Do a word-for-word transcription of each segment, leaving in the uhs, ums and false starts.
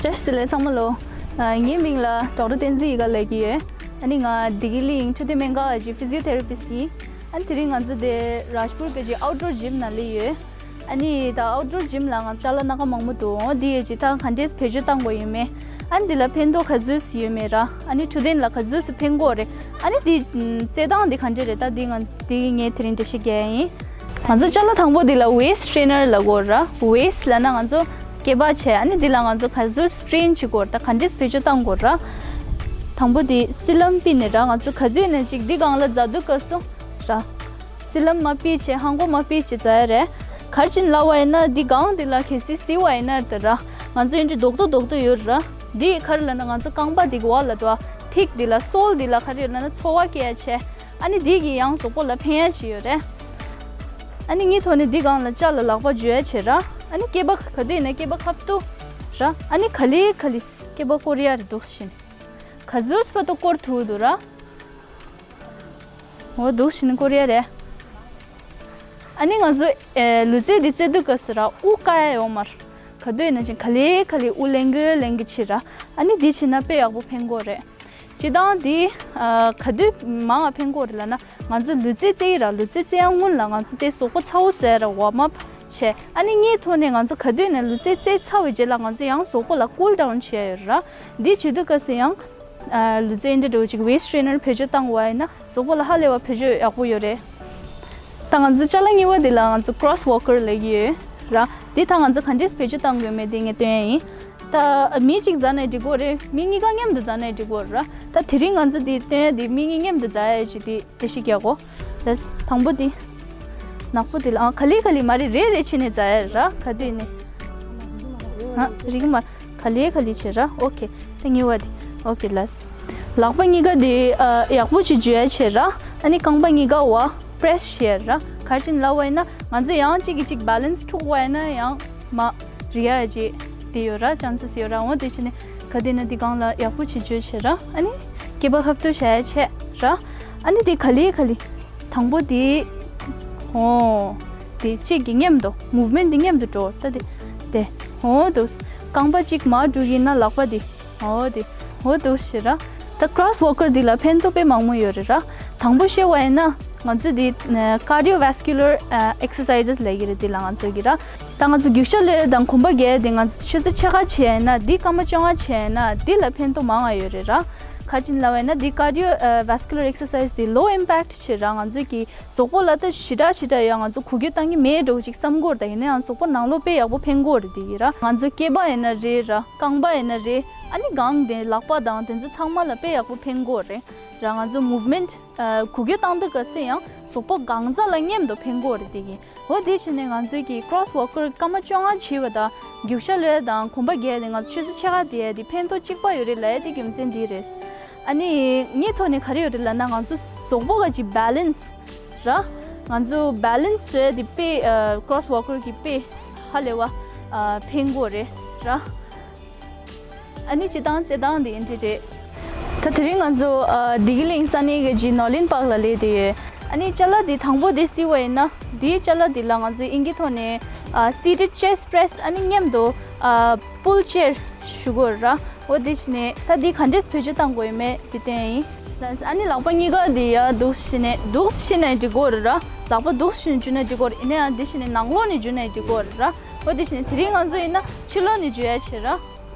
བཀྲ་ཤིས་བདེ་ལེགས་ཚང་མ་ལོ། ཨ། ངའི་མིང་ལ་ཌོག་ཊར་བསྟན་འཛིན་ཡིད་དགའ་ལབ་ཀྱི་ཡོད། ཨ་ནི་ང་བདེ་སྐྱིད་གླིང་འཕྲོད་བསྟེན་སྨན་ཁང་གི་ཕི་ཟི་ཡོ་ཐེ་ར་པིསི་ཡིན། ཨ་ནི་དེ་རིང་ང་ཚོ་དེ་རཱཇ་པུར་གྱི་ཨའུཊ་ཌོར་ཇིམ་ནང་སླེབས་ཡོད། ཨ་ནི་ད་ཨའུཊ་ཌོར་ཇིམ་ལ་ང་ཅ་ལག་སྣ་ཁ་མང་པོ་འདུག་འོ་འདི་ཡི་ཇི་ཐང་ག་འདྲས་བེད་སྤྱོད་བཏང་དགོས་ཡོད་མེད། ཨ་ནི་འདི་ལ་ཕན་ཐོགས་ག་ཚོད་ཡོད་མེད་ར། ཨ་ནི་འཕྲོད་བསྟེན་ལ་ག་ཚོད་ཕན་གྱི་ཡོད་རེད། ཨ་ནི་འདི་རྩེད་སྟངས་འདི་ག་འདྲས་རེད། ད་འདི་ང་འདི་ངས་དེ་རིང་འགྲེལ་བཤད་རྒྱག་ཡ་ཡིན། ང་ཚོ་ཅ་ལག་དང་པོ་འདི་ལ་ཝེསི་ཊི་ཊེན་ནར་ལབ་ཀྱི་ཡོད་ར། ཝེསི་ཊི་ལབ་ན་ང་ཚོ་སྐེད་པ་བྱས། ཨ་ནི་འདི་ལ་ང་ཚོ་ག་ཚོད་སི་ཊེན་བྱེད་དགོས་རེད། ད་ག་འདྲས་བེད་སྤྱོད་བཏང་དགོས་ར། དང་པོ་འདི་སི་ལམ་པི་ནི་ར། ང་ཚོ་ག་དུས་ནས་ཅིག་འདི་སྒང་ལ་འཛེགས་དུས་སྐབས་སུ་ར། སི་ལམ་མར་པི་བྱས། ཧང་གོ་མར་པི་བྱས་འཛེགས་ཡ་རེད། ག་རེ་བྱས་ནས་ལབ་པ་ཡིན་ན་འདི་སྒང་འདི་ལ་གལ་སྲིད་གཟིགས་པ་ཡིན་ན་དེ་ར། ང་ཚོ་ཡིན་གཅིག་རྡོག་རྡོག་རྡོག་རྡོག་ཡོད་ར། འདི་ག་རེ་ལབ་ན་ང་ཚོ་རྐང་པ་འདི་གི་འོག་ལ་འདུག་པ། ཐིག་འདི་ལ་སོལ་འདི་ལ་ག་རེ་ཡོད་ལབ་ན་ཚོར་བ་སྐྱེ་ཡ་བྱས། ཨ་ནི་འདི་གིས་ཡང་གཟུགས་པོ་ལ་ཕན་ཡ་ཅིག་ཡོད་རེད། ཨ་ནི་ངའི་ཐོག་ནས་འདི་སྒང་ལ་ཅ་ལག་ལག་པ་འཇུ་ཡ་བྱེད་ར། ཨ་ནི་སྐེད་པ་ག་དུས་ཡིན་ན་སྐེད་པ་ཁ་ཐུག་ར། ཨ་ནི་ག་ལེ་ག་ལེ་སྐེད་པ་སྐོར་ཡ་རེད། འདུག་སེ་བྱས་ནས་ག་ཚོད་བར་དུ་སྐོར་ཐུབ་འདུག་ར། འོ་འདུག་སེ་བྱས་ནས་སྐོར་ཡ་རེད། ཨ་ནི་ང་ཚོ་ཨེ་ལུས་རྩལ་འདི་རྩེད་དུས་སྐབས་སུ་ར་དབུགས་བཀག་ཡ་ཡོད་མ་རེད། ག་དུས་ཡིན་ན་ཅིག་ག་ལེ་ག་ལེ་དབུགས་ལེན་གི་ལེན་གི་བྱེད་ར། ཨ་ནི་འདི་བྱས་ན་དཔེ་ཡག་པོ་ཕན་གྱི་ཡོད་རེད། སྤྱིར་བཏང་འདི་ཨ་ག་དུས་མང་ང་ཕན་གྱི་ཡོད་རེད་ལབ་ན། ང་ཚོ་ལུས་རྩལ་རྩེད་ཡ་ར། ལུས་རྩལ་རྩེད་ཡ་སྔོན་ལ་ང་ཚོ་དེ་གཟུགས་པོ་ཚ་པོ་བཟོ་ཡ་ར། ཝརམ་ཨབ་བྱས། ཨ་ནི་ངའི་ཐོག་ནས་ང་ཚོ་ག་དུས་ནས་ལུས་རྩལ་རྩེད་ཚར་བའི་རྗེས་ལ་ང་ཚོ་ཡང་གཟུགས་པོ་ལ་ཀུལ་ཌའོན་བྱེད་ཡ་ཡོད་ར། འདི་བྱེད་དུས་སྐབས་སུ་ཡང་ཨ་ལུས་རྩལ་འདི་འདྲ་བོ་ཅིག་ཝེསི་ཊི་ཊེན་ནར་བེད་སྤྱོད་བཏང་བ་ཡིན་ན་གཟུགས་པོ་ལ་ཧ་ལས་པ་བེད་སྤྱོད་ཡག་པོ་ཡོད་རེད། ད་ང་ཚོ་ཅ་ལག་གཉིས་པ་འདི་ལ་ང་ཚོ་ཀྲོ་སི་ཝོག་ཀར་ལབ་ཀྱི་ཡོད་ར། འདི་ད་ང་ཚོ་ག་འདྲས་བེད་སྤྱོད་བཏང་དགོས་མེད་དེ་ངས་སྟོན་ཡ་ཡིན། ད་མི་གཅིག་འཛེགས་ནའི་འགྲིག་གི་རེད། མི་གཉིས་ཀ་མཉམ་དུ་འཛེགས་ནའི་འགྲིག་གི་རེད་ར། ད་དེ་རིང་ང་ཚོ་འདི་སྟོན་ཡ་འདི་མི་གཉིས་མཉམ་དུ་འཛེགས་ཡ་ཅིག་འདི་འགྲེལ་བཤད་རྒྱག་གོ། ལགས། དང་པོ་འདི། ནག་པོ་འདི་ལ་ཨ་ག་ལེ་ག་ལེ་མ་རེད། རེ་རེ་བྱས་ནས་འཛེགས་ཡ་ར། ག་དུས་ནས། ཧ་རིག་མ། ག་ལེ་ག་ལེ་བྱེད་ར། ཨོ་ཁེ། ད་གཉིས་པ་འདི། ཨོ་ཁེ་ལགས། ལག་པ་གཉིས་ཀ་འདི་ཨ་ཡག་པོ་ཅིག་འཇུ་ཡ་བྱེད་ར། ཨ་ནི་རྐང་པ་གཉིས་ཀ་བ་པི་རེ་སི་བྱེད་ར། ག་རེ་བྱས་ནས་ལབ་པ་ཡིན་ན་ང་ཚོ་ཡང་གཅིག་གིས་གཅིག་བྷེ་ལེན་སི་འཁྲུག་པ་ཡིན་ན་ཡང་མ་རེག་ཡ་ཅིག་དེ་ཡོད་ར། ཅན་སེ་སི་ཡོད་ར། འོ་དེ་བྱས་ནས་ག་དུས་ནས་འདི་སྒང་ལ་ཡག་པོ་ཅིག་འཇུ་བྱེད་ར། ཨ་ནི་སྐེད་པ་ཁ་ཐུག་བྱ་ཡ་བྱེད་ར། ཨ་ནི་འདི་ག་ལེ་ག་ལེ། དང་པོ་འདི། ཨོ། འདི་གཅིག་གི་མཉམ་དུ་མུབ་མེན་ཊི་འདི་མཉམ་དུ་འགྲོ། ད་འདི། དེ། ཨོ་འདུག་རྐང་པ་གཅིག་མར་འགྲོ་གི་ཡིན་ན་ལག་པ་འདི། ཨོ་འདི། ཨོ་འདུག་བྱེད་ར། ད་ཀྲོ་སི་ཝོག་ཀར་འདི་ལ་ཕན་ཐོགས་དཔེ་མང་པོ་ཡོད་རེད་ར། དང་པོ་བཤད་པ་ཡིན་ན་ང་ཚོ་འདི་ཀར་ཌི་ཡོ་ཝེ་སི་ཀུ་ལར་ཨེག་སར་སའི་ཛི་ལབ་ཀྱི་རེད། འདི་ལ་ང་ཚོ་གི་ར། ད་ང་ཚོ་རྒྱུག་ཤར་གློད་ཡ་དང་གོམ་པ་རྒྱག་ཡ་འདི་ང་ཚོ་ཆུ་ཚོད་ཕྱེད་ཀ་བྱས་ན། འདི་སྐར་མ་བཅོ་ལྔ་བྱས་ན་འདི་ལ་ཕན་ཐོགས་མང་ང་ཡོད་རེད་ར། ག་རེ་བྱས་ནས་ལབ་པ་ཡིན་ན་འདི་ཀར་ཌི་ཡོ་ཝེ་སི་ཀུ་ལར་ཨེག་སར་སའི་ཛི་འདི་ལོ་ཨིམ་པེག་ཊི་བྱེད་ར། ང་ཚོ་གི་གཟུགས་པོ་ལ་ད་ཞེ་དྲག་ཞེ་དྲག་ཡང་ང་ཚོ་འགུལ་སྐྱོད་བཏང་གི་མེད་འགྲོ་ཅིག་བསམ་གྱི་ཡོད་རེད། ད་ཡིན་ན་ཡང་གཟུགས་པོ་ནང་ལོགས་དཔེ་ཡག་པོ་ཕན་གྱི་ཡོད་རེད། དེ་ཡིན་ར། ང་ཚོ་སྐེད་པ་ཡིན་ན་རེད་ར། རྐང་པ་ཡིན་ན་རེད། ཨ་ནི་སྒང་དེ་ལག་པ་དང་དེ་ཚོ་ཚང་མ་ལ་དཔེ་ཡག་པོ་ཕན་གྱི་ཡོད་རེད་ར། ང་ཚོ་མུབ་མེན་ཊི་ཨ་འགུལ་སྐྱོད་བཏང་དུས་སྐབས་སུ་ཡང་གཟུགས་པོ་གང་ཚ་ལ་མཉམ་དུ་ཕན་གྱི་ཡོད་རེད། དེ་ཡིན། འོ་དེ་བྱས་ནས་ང་ཚོའི་གི་ཀྲོ་སི་ཝོག་ཀར་སྐར་མ་བཅོ་ལྔ་བྱས་པ་དང་རྒྱུག་ཤར་གློད་ཡ་དང་གོམ་པ་རྒྱག་ཡ་དེ་ང་ཚོ་ཆུ་ཚོད་ཕྱེད་ཀ་དེ་ཡ་དེ་ཕན་ཐོགས་གཅིག་པ་ཡོད་རེད་ལབ་ཡ་དེ་རྒྱུ་མཚན་འདི་རེད། ཨ་ནི་ངའི་ཐོག་ནས་ག་རེ་ཡོད་རེད་ལབ་ན་ང་ཚོ་གཟུགས་པོ་ག་ཅིག་བྷེ་ལེན་སི་ར། ང་ཚོ་བྷེ་ལེན་སི་བཟོ་ཡ་དེ་དཔེ་ཨ་ཀྲོ་སི་ཝོག་ཀར་གི་དཔེ་ཧ་ལས་པ་ཨ་ཕན་གྱི་ཡོད་རེད་ར། ཨ་ནི་སྤྱིར་བཏང་རྩེད་སྟངས་འདི་འདི་རེད། ད་དེ་རིང་ང་ཚོ་ཨ་བདེ་སྐྱིད་གླིང་ས་གནས་ཀྱི་ནོ་ལིན་པཱག་ལ་སླེབས་བསྡད་ཡོད། ཨ་ནི་ཅ་ལག་འདི་དང་པོ་འདི་གཟིགས་པ་ཡིན་ན་འདིའི་ཅ་ལག་འདི་ལ་ང་ཚོས་དབྱིན་ཇིའི་ཐོག་ནས་ཨ་སི་ཊེཌ་ཅེསཊ་པི་རེ་སི། ཨ་ནི་མཉམ་དུ་ཨ་པུལ་ཅེར་ཞུ་གི་ཡོད་ར། འོ་དེ་བྱས་ནས་ད་འདི་ག་འདྲས་བེད་སྤྱོད་གཏང་དགོས་ཡོད་མེད་འདི་སྟོན་ཡིན། ཨ་ནི་ལག་པ་གཉིས་ཀ་འདི་ཡར་འདུག་སེ་བྱས་ནས་འདུག་སེ་བྱས་ནས་འཇུ་གི་ཡོད་ར། ལག་པ་འདུག་སེ་བྱས་ནས་འཇུ་ན་འཇུ་གི་ཡོད་རེད། ཡིན་ན་ཡང་འདི་བྱས་ནས་ནང་ལོགས་ནས་འཇུ་ན་འཇུ་གི་ཡོད་ར། འོ་དེ་བྱས་ནས་དེ་རིང་ང་ཚོ་ཡིན་ན་ཕྱི་ལོགས་ནས་འཇུ་ཡ་བྱེད་ར།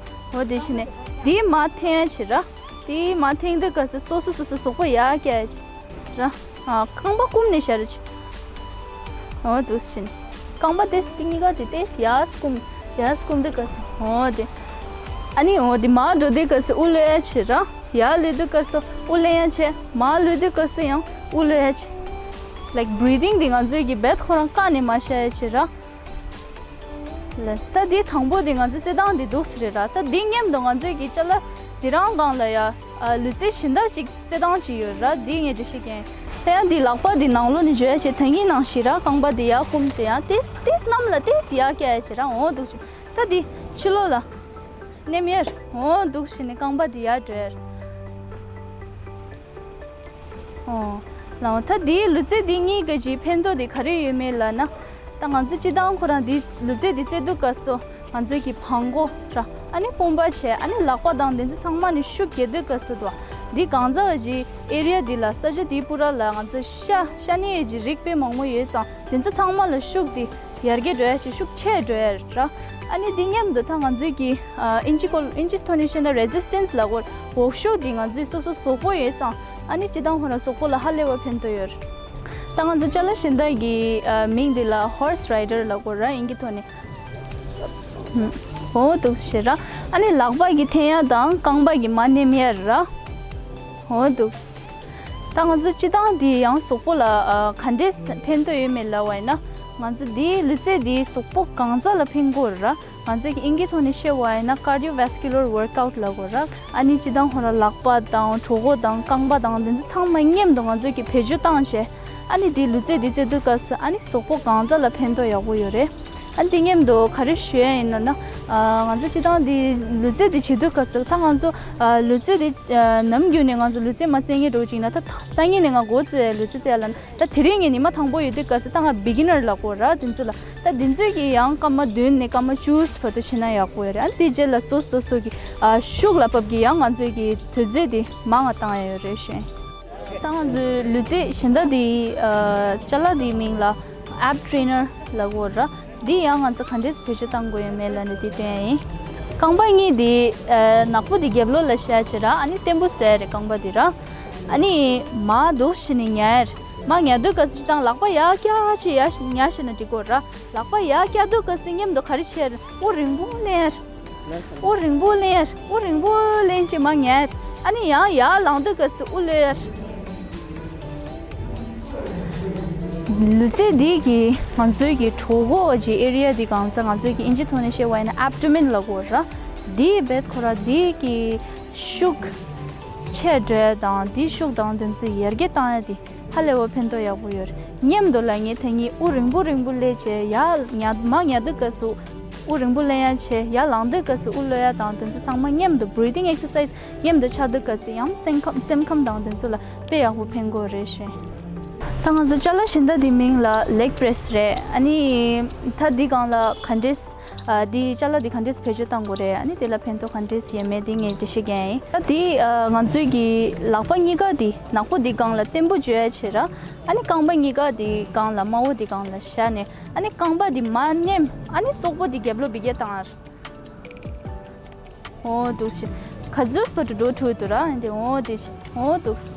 འོ་དེ་བྱས་ནས་འདི་མར་འཐེན་ཡ་བྱེད་ར། འདི་མར་འཐེན་དུས་སྐབས་སུ་སོ་སོ་སོ་སོ་གཟུགས་པོ་ཡར་བཀྱག་ཡ་བྱེད་ར། ཨ་རྐང་པ་བསྐུམ་ནས་བཞག་ར་བྱེད། འོ་འདུག་སེ་བྱས་ནས་རྐང་པ་དེ་འདི་གཉིས་ཀ་དེ་ཏོག་ཙམ་ཡར་བསྐུམ། ཡར་བསྐུམ་དུས་སྐབས་སུ་འོ་དེ། ཨ་ནི་འོ་དེ་མར་འགྲོ་དུས་སྐབས་སུ་དབུགས་གློད་ཡ་བྱེད་ར། ཡར་སླེབས་དུས་སྐབས་སུ་དབུགས་ལེན་ཡ་བྱེད། མར་སླེབས་དུས་སྐབས་སུ་ཡང་དབུགས་གློད་ཡ་བྱེད། ལའིཀ་བྷི་རི་དིང་དེ་ང་ཚོའི་གི་བེད་ཁོ་རང་བཀག་ནས་མར་བཞག་ཡ་བྱེད་ར། ལགས། ད་འདི་དང་པོ་དེ་ང་ཚོའི་རྩེད་སྟངས་འདི་འདུག་སེ་རེད་ར། ད་འདི་མཉམ་དུ་ང་ཚོའི་གི་ཅ་ལག་འདི་རང་སྒང་ལ་ཡ་ཨ་ལུས་རྩལ་གཞན་དག་ཅིག་རྩེད་སྟངས་ཅིག་ཡོད་ར། འདི་ངས་འགྲེལ་བཤད་རྒྱག་ཡིན། ད་ཡང་འདི་ལག་པ་འདི་ནང་ལོགས་ནས་འཇུ་ཡ་བྱེད། ད་གིན་ནང་བཞིན་ར། རྐང་པ་འདི་ཡར་བསྐུམ་བྱས། ཡང་ཏོག་ཙམ་ཏོག་ཙམ་གནམ་ལ་ཏོག་ཙམ་ཡར་བཀྱག་ཡ་བྱེད་ར། འོ་འདུག་སེ། ད་འདི་ཕྱི་ལོགས་ལ་མནན་ཡ་ར། འོ་འདུག་སེ་བྱས་ནས་རྐང་པ་འདི་ཡར་འགྲོ་ཡ་ར། ཨོ། ལགས། ད་འདིའི་ལུས་རྩལ་འདི་གཉིས་ཀྱི་ཕན་ཐོགས་འདི་ག་རེ་ཡོད་མེད་ལབ་ན། ད་ང་ཚོ་སྤྱིར་བཏང་ཁོ་རང་འདི་ལུས་རྩལ་འདི་རྩེད་དུས་སྐབས་སུ་ ང་ཚོའི་གི་བྲང་ཁོག་ར། ཨ་ནི་དཔུང་པ་བྱས། ཨ་ནི་ལག་པ་དང་དེ་ཚོ་ཚང་མ་ནི་ཤུགས་རྒྱག་དུས་སྐབས་སུ་དོ། འདི་གང་ཟག་གི་ཨེ་རི་ཡ་འདི་ལ་ས་ཆ་འདི་པུ་ར་ལ་ང་ཚོ་ཤ་ཤ་གནད་ཀྱི་རིགས་དཔེ་མང་པོ་ཡོད་ཙང་དེ་ཚོ་ཚང་མ་ལ་ཤུགས་འདི་ཡར་རྒྱས་འགྲོ་ཡ་ཞིག་ཤུགས་ཆེ་འགྲོ་ཡ་ར། ཨ་ནི་འདི་མཉམ་དུ་ད་ང་ཚོའི་གི་ཨ་ཨིན་ཇི་སྐོར་ཨིན་ཇི་ཐོག་ནས་བཤད་ན་རེ་ཟི་སི་ཊན་སི་ལབ་དགོས་ར། འོག་ཤུགས་འདི་ང་ཚོའི་སོ་སོ་གཟུགས་པོ་ཡོད་ཙང་ཨ་ནི་སྤྱིར་བཏང་ཁོ་རང་གཟུགས་པོ་ལ་ཧ་ལས་པ་ཕན་ཐོགས་ཡོད་ར། ད་ང་ཚོ་ཅ་ལག་གཞན་དག་གི་ཨ་མིང་འདི་ལ་ཧོར་སི་རའི་ཌར་ལབ་དགོས་ར་ཨིན་ཇིའི་ཐོག་ནས། འོ་འདུག་ཞེ་ར། ཨ་ནི་ལག་པ་གི་འཐེན་ཡ་དང་རྐང་པ་གི་མར་མནན་ཡ་ར། འོ་འདུག་ད་ང་ཚོ་སྤྱིར་བཏང་འདི་ཡང་གཟུགས་པོ་ལ་ཨ་ག་འདྲས་ཕན་ཐོགས་ཡོད་མེད་ལབ་པ་ཡིན་ན། ང་ཚོ་འདིའི་ལུས་རྩལ་འདི་གཟུགས་པོ་གང་ཙམ་ལ་ཕན་གྱི་ཡོད་ར། ང་ཚོ་གི་ཨིན་ཇིའི་ཐོག་ནས་བཤད་པ་ཡིན་ན་ཀར་ཌི་ཡོ་ཝེ་སི་ཀུ་ལར་ཝོར་ཀ་ཨུཊ་ལབ་དགོས་ར། ཨ་ནི་སྤྱིར་བཏང་ཁོ་རང་ལག་པ་དང་གྲོད་ཁོག་དང་རྐང་པ་དང་འདི་ཚོ་ཚང་མ་མཉམ་དུ་ང་ཚོ་གི་བེད་སྤྱོད་བཏང་བྱས། ཨ་ནི་དེའི་ལུས་རྩལ་འདི་རྩེ་དུས་སྐབས་སུ་ཨ་ནི་གཟུགས་པོ་གང་ཙམ་ལ་ཕན་ཐོགས་ཡག་པོ་ཡོད་རེད། ཨ་ནི་དེ་མཉམ་དུ་ག་རེ་ཞུ་ཡ་ཡིན་ན་ན། ཨ་ང་ཚོ་སྤྱིར་བཏང་འདི་ལུས་རྩལ་འདི་བྱེད་དུས་སྐབས་སུ་ད་ང་ཚོ་ཨ་ལུས་རྩལ་འདི་ཨ་ནམ་རྒྱུན་ནས་ང་ཚོ་ལུས་རྩལ་མ་རྩེ་མཁན་འདྲ་བོ་ཅིག་ཡིན་ན། ད་ད་སང་ཉིན་ནས་ང་འགོ་བཙུགས་ཡ་ལུས་རྩལ་རྩེ་ཡ་ལབ་ན། ད་དེ་རིང་ངས་ཉི་མ་དང་པོ་ཡོད་དུས་སྐབས་སུ་ད་ང་བི་གི་ནར་ལབ་དགོས་ར་དེ་ཚོ་ལ། ད་དེ་ཚོས་ཀྱི་ཡང་སྐར་མ་བདུན་ནས་སྐར་མ་བཅུ་བར་དུ་བྱེད་ན་ཡག་པོ་ཡོད་རེད། ཨ་ནི་དེ་རྗེས་ལ་སོ་སོ་སོ་གི་ཨ་ཤུགས་ལ་བབ་ཀྱི་ཡང་ང་ཚོས་ཀྱི་དུས་ཚོད་དེ་མང་བ་བཏང་ཡ་ཡོད་རེད་ཞུ། ད་ང་ཚོའི་ལུས་རྩལ་གཞན་དག་དེ་ཨ་ཅ་ལག་དེའི་མིང་ལ་ཨེབ་ཊི་རེ་ནར་ལབ་དགོས་ར། འདི་ཡང་ང་ཚོ་ག་འདྲས་བེད་སྤྱོད་གཏང་དགོས་ཡོད་མེད་ལབ་ནས་འདི་སྟོན་ཡ་ཡིན། རྐང་པ་གཉིས་དེ་ཨ་ནག་པོ་དེ་རྒྱབ་ལོགས་ལ་བཞག་བྱས་ར། ཨ་ནི་བརྟན་པོ་བཟོ་ཡ་རེད་རྐང་པ་དེ་ར། ཨ་ནི་མར་འདུག་བྱས་ནས་ཉལ་ཡ་རེད། མར་ཉལ་དུས་སྐབས་སུ་སྤྱིར་བཏང་ལག་པ་ཡར་བཀྱག་བྱས་ཡར་ཉལ་བྱས་ན་འགྲིག་གོ་ར། ལག་པ་ཡར་བཀྱག་དུས་སྐབས་སུ་མཉམ་དུ་ག་རེ་བྱས་རེད། དབུགས་རིང་པོ་ལེན་ཡ་རེད། དབུགས་རིང་པོ་ལེན་ཡ་རེད། དབུགས་རིང་པོ་ལེན་བྱས་མར་ཉལ་ཡ་རེད། ཨ་ནི་ཡང་ཡར་ལངས་དུས་སྐབས་སུ་དབུགས་གློད་ཡ་རེད། ལུས་རྩལ་འདི་གིས་ང་ཚོའི་གི་གྲོད་ཁོག་གི་ཨེ་རི་ཡ་འདི་གང་ཚ་ང་ཚོའི་གི་ཨིན་ཇི་ཐོག་ནས་བཤད་པ་ཡིན་ན་ཨེབ་ཌོ་མེན་ལབ་དགོས་ར། འདི་རྦད་ཁོ་ར་འདི་གི་ཤུགས་ཆེ་འགྲོ་ཡ་དང་འདི་ཤུགས་དང་དེ་ཚོ་ཡར་རྒྱས་བཏང་ཡ་འདི་ཧ་ལས་པ་ཕན་ཐོགས་ཡག་པོ་ཡོད་རེད། མཉམ་དུ་ལ་ངས་ད་ངས་དབུགས་རིང་པོ་རིང་པོ་སླེབས་བྱས་ཡར་ཉལ་མར་ཉལ་དུས་སྐབས་སུ་དབུགས་རིང་པོ་ལེན་ཡ་བྱས། ཡར་ལངས་དུས་སྐབས་སུ་དབུགས་གློད་ཡ་དང་དེ་ཚོ་ཚང་མ་མཉམ་དུ་breathing exercise མཉམ་དུ་ཆགས་དུས་སྐབས་སུ་ཡང་སེམས་ཁམས་སེམས་ཁམས་དང་དེ་ཚོ་ལ་དཔེ་ཡག་པོ་ཕན་གོ་རེད་ཞེས། ད་ང་ཚོ་ཅ་ལག་གཞན་དག་དེའི་མིང་ལ་ལེག་པི་རེ་སི་རེད། ཨ་ནི་ད་འདི་སྒང་ལ་ག་འདྲས་ཨ་འདི་ཅ་ལག་འདི་ག་འདྲས་བེད་སྤྱོད་གཏང་དགོས་རེད། ཨ་ནི་དེ་ལ་ཕན་ཐོགས་ག་འདྲས་ཡོད་མེད་འདི་ངས་འགྲེལ་བཤད་རྒྱག་ཡིན། ད་འདི་ཨ་ང་ཚོའི་གི་ལག་པ་གཉིས་ཀ་འདི་ནག་པོ་འདི་སྒང་ལ་བརྟན་པོ་བྱོས་ཡ་བྱེད་ར། ཨ་ནི་རྐང་པ་གཉིས་ཀ་འདི་སྒང་ལ་དམར་པོ་འདི་སྒང་ལ་བཞག་ནས་ཨ་ནི་རྐང་པ་འདི་མར་མནན། ཨ་ནི་སོག་པོ་འདི་རྒྱབ་ལོགས་འབུད་རྒྱག་བཏང་ཡ་རེད། འོ་འདུག་སེ། ག་ཚོད་བར་དུ་འགྲོ་ཐུབ་འདུག་ར་འདི། འོ་འདི། འོ་འདུག་སེ།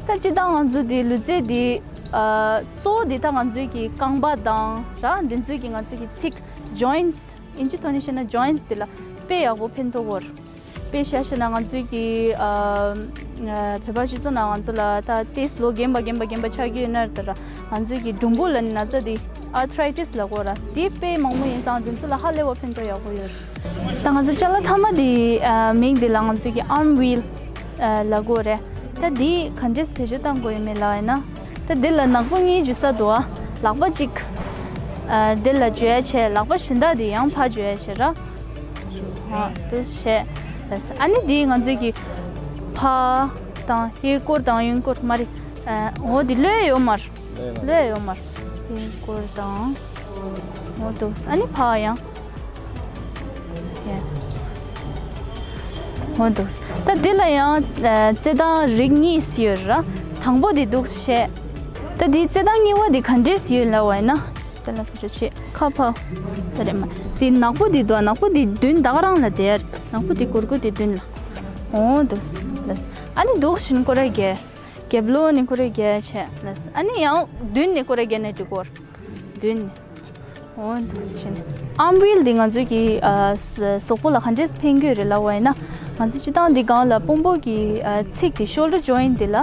ད་སྤྱིར་བཏང་ང་ཚོ་འདི་ལུས་རྩལ་འདི་ཨ་གཙོ་བོ་འདི་ད་ང་ཚོའི་གི་རྐང་པ་དང་ར་འདི་ཚོའི་གི་ང་ཚོའི་གི་ཚིགས་ཇོ་ཡིན་སི་ཨིན་ཇི་ཐོག་ནས་བཤད་ན་ཇོ་ཡིན་སི་འདི་ལ་དཔེ་ཡག་པོ་ཕན་ཐོགས་ཡོད་རེད། དཔེ་བཞག་བཤད་ན་ང་ཚོའི་གི་ཨ་ཨ་བོད་པ་སྤྱི་ཚོགས་ནང་ང་ཚོ་ལ་ད་ཏོག་ཙམ་ལོ་རྒན་པ་རྒན་པ་རྒན་པ་ཆགས་ཀྱི་ཡོད་ན་ར། ད་ར་ང་ཚོའི་གི་འགྲོན་བུ་ལབ་ནི་ན་ཚ་འདི་ཨར་ཐ་རའི་ཊི་སི་ལབ་དགོས་ར། འདི་དཔེ་མང་པོ་ཡིན་ཙང་དེ་ཚོ་ལ་ཧ་ལས་པ་ཕན་ཐོགས་ཡག་པོ་ཡོད་རེད། ད་ང་ཚོ་ཅ་ལག་མཐའ་མ་འདི་ཨ་མིང་འདི་ལ་ང་ཚོའི་གི་ཨརམ་ཝིལ་ཨ་ལབ་དགོས་རེད། ད་འདི་ག་འདྲས་བེད་སྤྱོད་གཏང་དགོས་ཡོད་མེད་ལབ་ཡིན་ན། ད་འདི་ལ་ནག་པོ་གཉིས་འཇུ་ས་འདུག་ཨ། ལག་པ་གཅིག་ཨ་འདི་ལ་འཇུ་ཡ་བྱས། ལག་པ་གཞན་དག་འདི་ཡང་ཕར་འཇུ་ཡ་བྱས་ར། ཨ་འདི་བྱས། ཨ་ནི་འདི་ང་ཚོའི་གི་ཕར་དང་གཡས་སྐོར་དང་གཡོན་སྐོར་མ་རེད། ཨ་འོ་འདི་གློད་ཡོད་མ་རེད། ལོས་ཡོད་མར། དེ་སྐོར་དང་། འོ་འདུག་ཨ་ནི་ཕར་ཡང་། ཡ། འོ་འདུག་ད་འདི་ལ་ཡང་ཨ་རྩེད་ཐང་རིགས་གཉིས་ཡོད་ར། དང་པོ་འདི་འདུག་བྱས། ད་འདི་རྩེད་ཐང་གཉིས་པ་འདི་ག་འདྲས་ཡོད་ལབ་པ་ཡིན་ན། དེ་ལ་ཕར་ཕྱོགས་ཆེ་ཁ་ཕར། ད་རེད་མ། འདི་ནག་པོ་འདི་འདུག་ནག་པོ་འདི་མདུན་ད་ག་རང་ལ་བསྡད། ནག་པོ་འདི་གུར་གུ་འདི་མདུན་ལ། འོ་འདུག་ལགས། ཨ་ནི་འདུག་བཞིན་སྐོར་ར་རྒྱག་རྒྱབ་ལོགས་ནས་སྐོར་ར་རྒྱག་བྱས་ལགས། ཨ་ནི་ཡང་མདུན་ནས་སྐོར་ར་རྒྱག་ནས་འགྲིག་གོ། མདུན་ནས། འོ་འདུག་བྱས་ནས། ཨརམ་ཝིལ་འདི་ང་ཚོའི་གི་ཨ་ས་གཟུགས་པོ་ལ་ག་འདྲས་ཕན་གྱི་ཡོད་རེད་ལབ་པ་ཡིན་ན། ང་ཚོ་སྤྱིར་བཏང་འདི་སྒང་ལ་དཔུང་པོ་གི་ཨ་ཚིགས་འདི་ཤོལ་ཌར་ཇོ་ཡིན་འདི་ལ་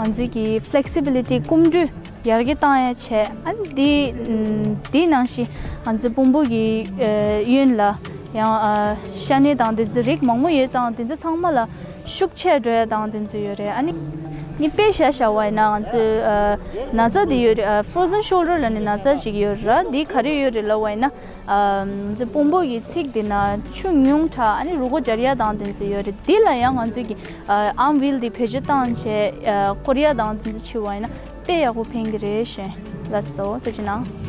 ང་ཚོའི་གི་ཕི་ལེག་སི་བི་ལི་ཊི་སྐུམ་འགྲོས་ཡར་རྒྱས་བཏང་ཡ་བྱས། ཨ་ནི་འདི་འདི་ནང་བཞིན་ང་ཚོའི་དཔུང་པོ་གི་ཨ་གཡོན་ལ་ཡང་ཨ་ཤ་གནད་དང་འདི་ཚོ་རིགས་མང་པོ་ཡོད་ཙང་དེ་ཚོ་ཚང་མ་ལ་ཤུགས་ཆེ་འགྲོ་ཡ་དང་དེ་ཚོ་ཡོད་རེད། ཨ་ནི་ནི་དཔེ་བཞག་བཞག་པ་ཡིན་ན་ང་ཚོའི་ཨ་ན་ཚ་འདི་ཡོད་རེད། ཨ་ཕོ་རོ་ཟན་ཤོལ་ཌར་ལབ་ནི་ན་ཚ་ཅིག་ཡོད་རེད། འདི་ག་རེ་ཡོད་རེད་ལབ་པ་ཡིན་ན། ཨ་ང་ཚོའི་དཔུང་པོ་གི་ཚིགས་འདི་ན་ཆུ་ཉུང་དྲགས། ཨ་ནི་རུས་ཁོག་འབྱར་ཡ་དང་དེ་ཚོ་ཡོད་རེད། འདི་ལ་ཡང་ང་ཚོའི་གི་ཨ་ཨརམ་ཝིལ་འདི་བེད་སྤྱོད་བཏང་བྱས་ཨ་སྐོར་ཡ་དང་དེ་ཚོ་བྱེད་པ་ཡིན་ན་དཔེ་ཡག་པོ་ཕན་གི་རེད་ཞེས་ལབ་སོང་། ཐུགས་རྗེ་གནང་།